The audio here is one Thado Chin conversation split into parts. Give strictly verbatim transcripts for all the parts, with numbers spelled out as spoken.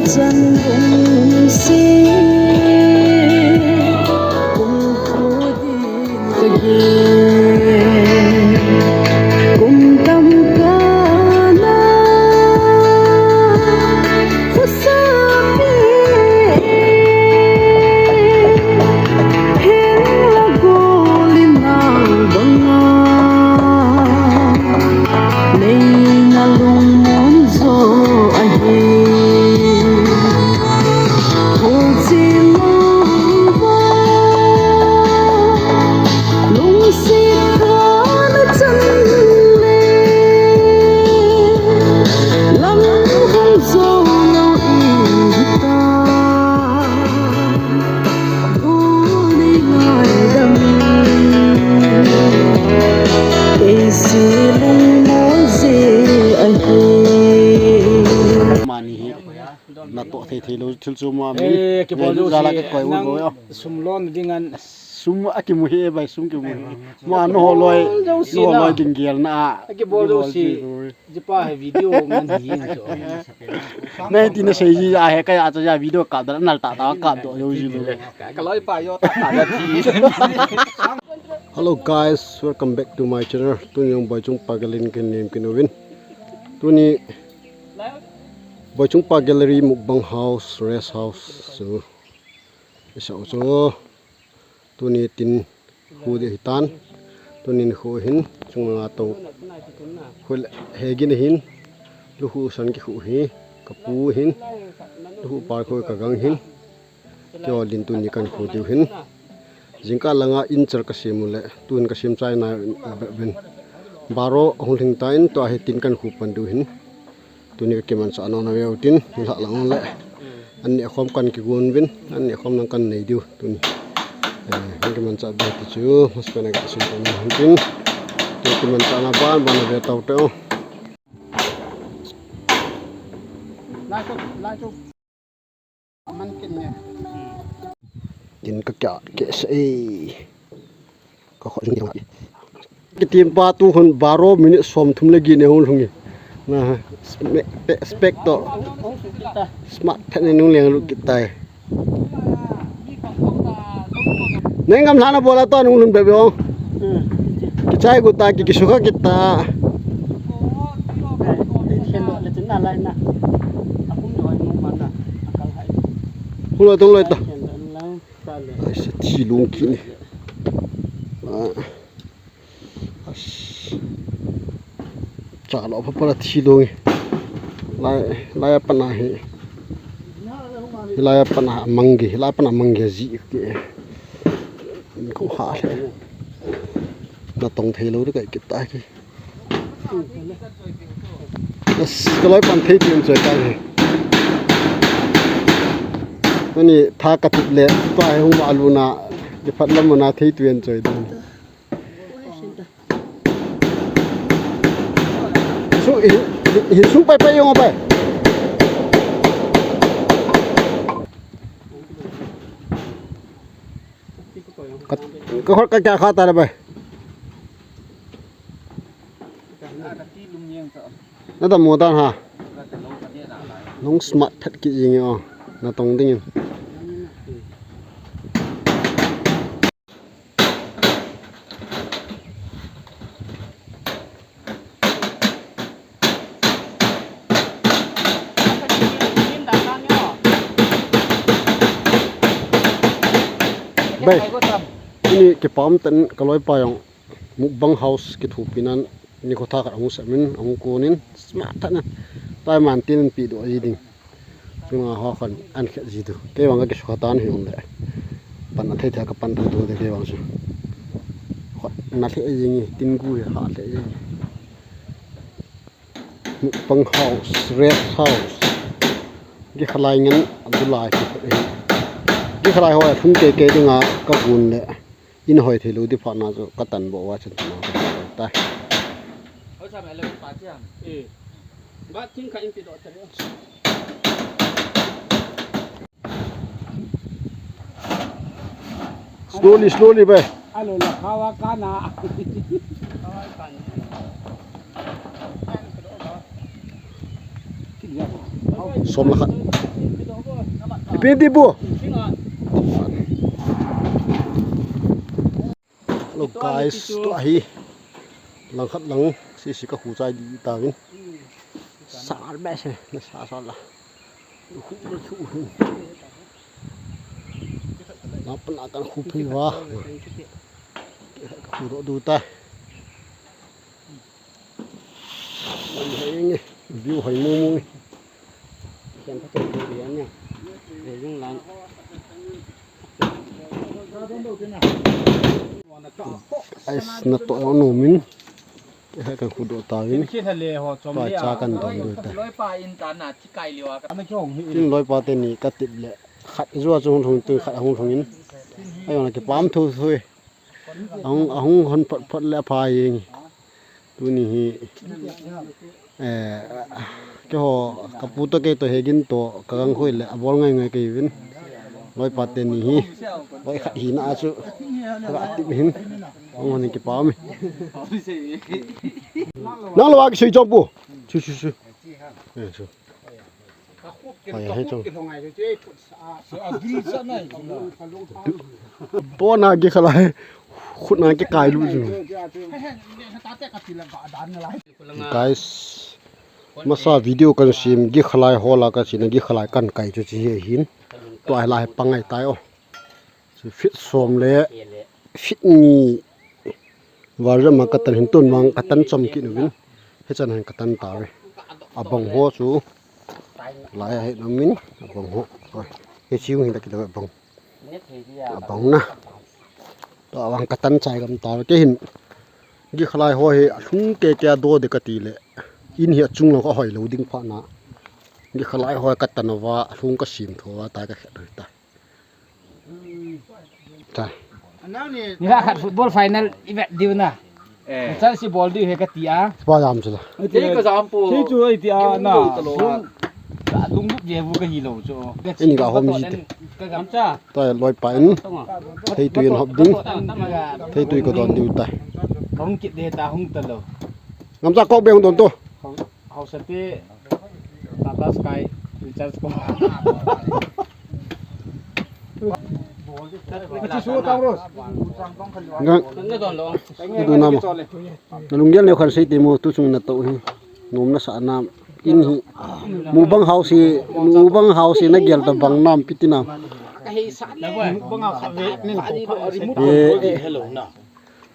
Chan lungsi kum thu din kage, kum tam kana khusa pe hin la gol in nal banga. Neina lungmon jo ahi. Khulchi lungva, lungset kana chan le, lam hung jo lou in ta. Mani hi natoh thei thei lou thil chu ma mi. Eh, kibol jo jala si, ka koi u nang bo yo. Sum lon ding an. Sum a kimu hi e bai, sum kimu hi. Ma no holoi, no holoi ding gel na. Kibol jo si. Jipa hi video ngan hi jing chu. Nei ti na sei ji a he ka ya cha ya video kap da nal ta ta kap do yo ji lo. Ka loi pa yo ta ta da ti. Hello guys, welcome back to my channel. Tuni jong Boichungpa Gallery kin nem kin uvin. Tuni Boichungpa Gallery mukbang house, rest house. So, isa u chu. Tuni tin khu ding hitan. Tuni khu hin chunga to. Khu le hegin hin. Lukhu san kikhu hi. Kapu hin. Lukhu par khu kagang hin. Kio din tuni kan khu diu hin. Jingkah langa in char kasem u le. Tun kasem chai na ben. Baro ahung lhing ta in tua hi tin kan khu pan diu hin. Tuni ka kimanchah na na veu tin, la lang le. An neh khom kan kigon vin, an neh khom nang kan nei diu tuni. Eh, ka kimanchah be ti chu, mas pe na ka sum ko na hon tin. Ka kimanchah na ban, ban na ve tau teu. Lai chu, lai chu. Tin ka kya ke se e. Ka khot jing ding. Kitim pa tu hun baro minute som thum le gi ne hung lhung e. Na spec, spec to. Smart thei ne nung leng lu kitai. Neng gam lhana bola to nung lhun be be ong. Kichai gu ta ki kisukha kita. Hung loi tung loi ta. Ai, sa thi lung kini. Ah. As. Cha lo pa pa thi lung. Lai, lai pa na hi. Lai pa na mangi, lai pa na mangi ji ki. Ko ha le. Na tong thei lo de kai kita ki. As, ka loi pan thei tin choi ka hi. Ani tha ka tup le, pa he hung wa lu na, de phat lam na thei tuen choi din. Su, hi, hi, hi, sung pai pai yong pai. Ka, ka khot ka kya kha ta le bai. Na ta mo ta ha. Nung smart that ki jing yo. Na tong ding in. Bai, ini kipam ten ka loi pa yong mukbang house kithopi nan ni ko tha ka hung sa min hung ko nin smart that na. Tai man tin pi do ji ding. Chunga ho khan an khe ji tu. Kei vang ka kisukha tan hi um le. Pan a thei thei ka pan thei tu de kei vang chu. Khot na thei ji ngi tin gu he ha thei ji ngi. Mukbang house, rest house. Ki khalai ngen abulai ki. Ki khalai ho thum ke ke dinga ka gun le. In hoi thei lo di pha na chu ka tan bo wa chan na ka ta. Ba thing kha in pi do ta. Slowly, slowly, bai. Alo la khawa kana. Som la khat. Pin ti bu. Hello guys, tua hi langkhat lang sisi ka khu chai di tauvin. Sa behseh, na sa sa la. Khu le khu. Na pana kan khu phei uva. Khu doh diu tai. Hoi hoi nge, view hoi mong mong nge. Ken pa ken view dia nia. Ve jong lang. Ais, natoh jong nom in. He kan khu doh tauvin. Tua cha kan don diu tai. Tin loipa teni ka tip le. Khat jua chu hung lhung tin khat hung lhung in. Ajong na kipah thotho e. Ahung, ahung hon phot phot le apha jeng. Tuni hi, eh, keiho, ka pu toh kei toh Hegin toh, ka gang khoi le, abol ngai ngai kei uvin. Loipa teni hi, loi khat hina a chu, ka tip hin, ahung hon kipah e. Nang lou a kisei chom pu. Chu, chu, chu. Eh, chu. Hoi, hoi, chong. Pona gi khalai. Khut na kikai lu chu. Guys, masa video kan sem gi khalai hola ka sina gi khalai kan kai chu chi hi hin. Tua hi lai pangai tai o. Chu feet som le feet ni. Var jama ka tan hin tun mang ka tan chom kit uvin. Hichan hin ka tan tauve. Abang ho chu. Lai a hi nom in. Abang ho. Hichi hung hin ta kit abang. Abang na. Tua vang ka tan chai gam tauve. Kei hin. Gi khalai ho hi alhung kei kei a do de ka ti le. In hi achung lou ka hoi lou ding pha na. Gi khalai ho ka tan uva alhung ka sem tho a ta ka khet ta. Cha. Ni la khat football final i vet diu na. Eh. Chance bol diu he ka ti a. Pa jam chu la. Thei ka jam pu. Thei chu ai ti a na. Ka lunglut je bu ka hi lou chu. Ini ka hom ji te. Ka gam cha. Ta loipa in. Thei tui in hop ding. Thei tui ka don diu ta. Hung kit de ta hung ta lou. Ngam cha kok be hung don to. Hausa te Tata Sky recharge ko. Achi su tang ros. Nga. Nga don lo. Nga don na mo. Na lunggel ne khan sei te mo tu chung natoh hi. Nom na sa nam. In hi. Mukbang house hi, mukbang house hi na gel ta bang nam piti nam. Ka hei sa ne. Mukbang house khat ve nin ko. Eh. Hello na.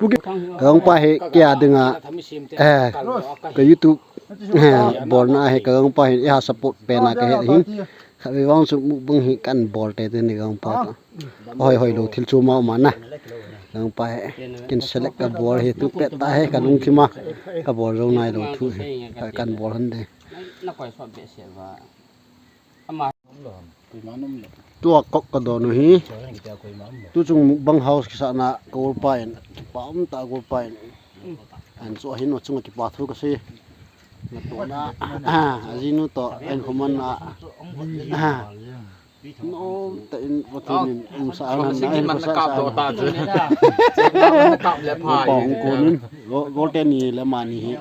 Pu Gin, ka gangpa hi kei a dinga, eh, ka YouTube, eh, bolna hi ka gangpa hi eiha support pen a ka he hin. Khatvei vang chu mukbang hi kan bol tete ni ka gangpa toh. Hoi hoi lou thil chu ma ma na. Ka gangpa hi kin select ka bol hi tu pet ta hi ka lungthim a ka bol jou nai lou thu hi. Kan bol hon de. Tua kok ka don u hi. Tu chung mukbang house kisahna ka ulpa in, kipa um ta ka ulpa in. An chu ahin u chung kipa thu ka sei. Natoh na, ah, ajinu toh, an khoman na, ah, nom ta in, Pathen in, um sa an na, an khosa sa an. Kap le pha. Pa hung ko nin, go, go te ni le mani hi.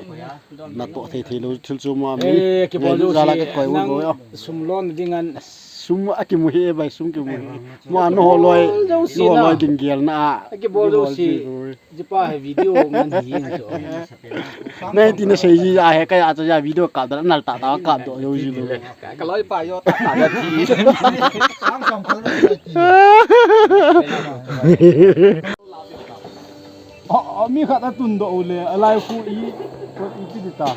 Natoh thei thei lou thil chu ma mi. Eh, kibol jou si. Jala ka koi u nang go yo. Sum lon ding an. Sum a kimu hi e bai, sum kimu hi. Ma no ho loi. Bol jou si no ho na. Loi ding gel na. Kibol jou si. Jipa hi video ngan hi jing chu. Nei ti na sei ji a he ka ya cha ya video kap da nal ta ta kap do jou ji lou. Ka loi pa yo ta ta da ti. Sang sang ka loi pa ti. A, a, mi khat a tun doh u le, a lai khu i, i pi di ta.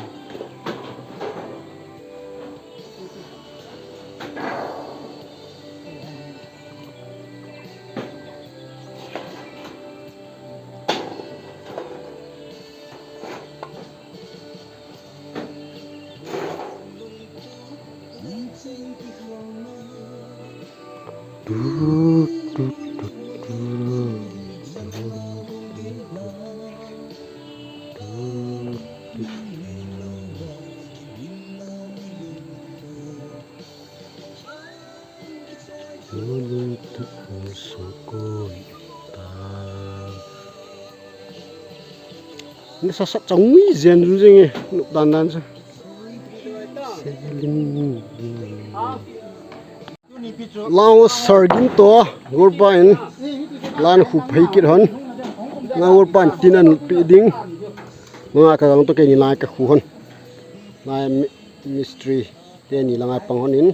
Ni sa sa chang ui zen zen nge, nuk dan dan sa. Selin. Lang ho sir gin toh, golpa in lang khu phei kit hon. Lang golpa in tin ahin pe ding. Lang a ka gang toh keini lang ka khu hon. Lang mi-, mistri teni lang a pang hon in.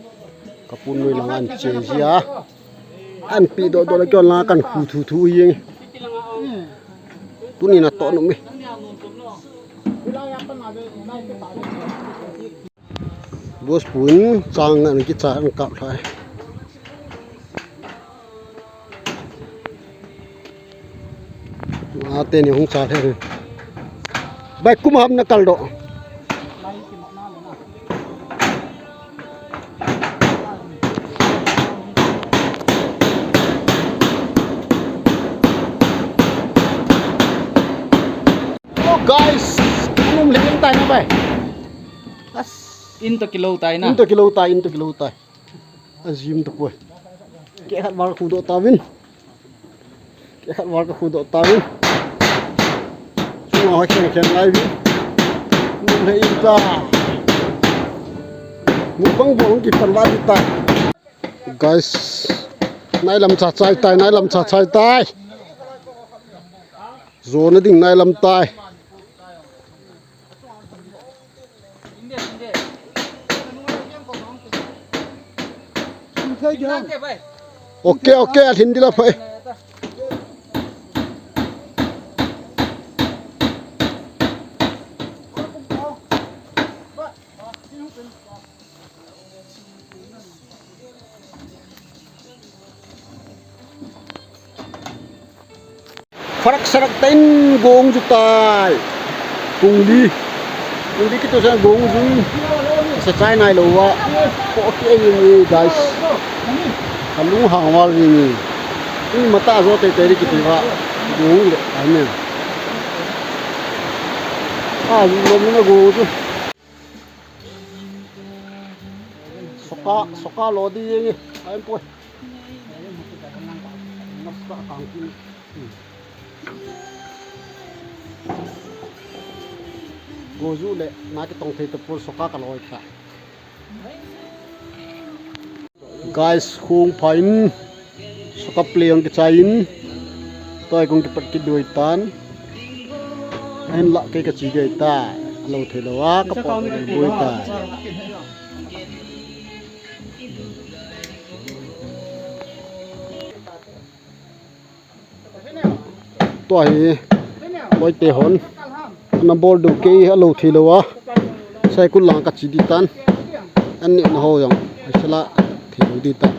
Ka pun noi lang a ahin che jia. Ahin pe doh doh le kei lang a kan khu thu thu jeng. Tuni natoh nom e. Boss pu in chang ahin kicha ahin kap lhai. Ate ni hung cha lhai. Bai kum ham na kal doh. Hello guys, anum le in tai na bai. As. In toh kilou tai na. In toh kilou tai, in toh kilou tai. Ajim tapoi. Kei khat val khu doh tauvin. Kei khat val ka khu doh tauvin. Chunga hoi khen khen lai uvin. Anum le in tai. Mukbang bol hung kipan val tai. Guys, nailam cha chai tai, nailam cha chai tai. Jona ding nailam tai. Ok, ok, ahin ding la phai. Pharak sarak tah in gong ju tai. Pung li. Pung li kitoh sa gong ju. Sa chai nai lou va. Ko ke ni guys. Ka lung hang val ni. Ni mata jo te te ri kiti va. Gong le. Amen. A, ju lo mi na gong ju. Soka, soka lo di jeng e. Ahin poi. Nasa kang kin. Go ju le, na kitong thei tapon soka ka lo ta. Guys, hung pha in, soka play hung kichai in, toi kong kipat kit diu ahitan. Ahinla kei kache diu ahitai. Alou thei lou a, kapat kit diu ahitai. Tua hi, loi te hon. Ana bol diu kei alou thei lou a. Sai kul lang kache ding tan. An neh na ho jong. Ai sala thei lou ding tan.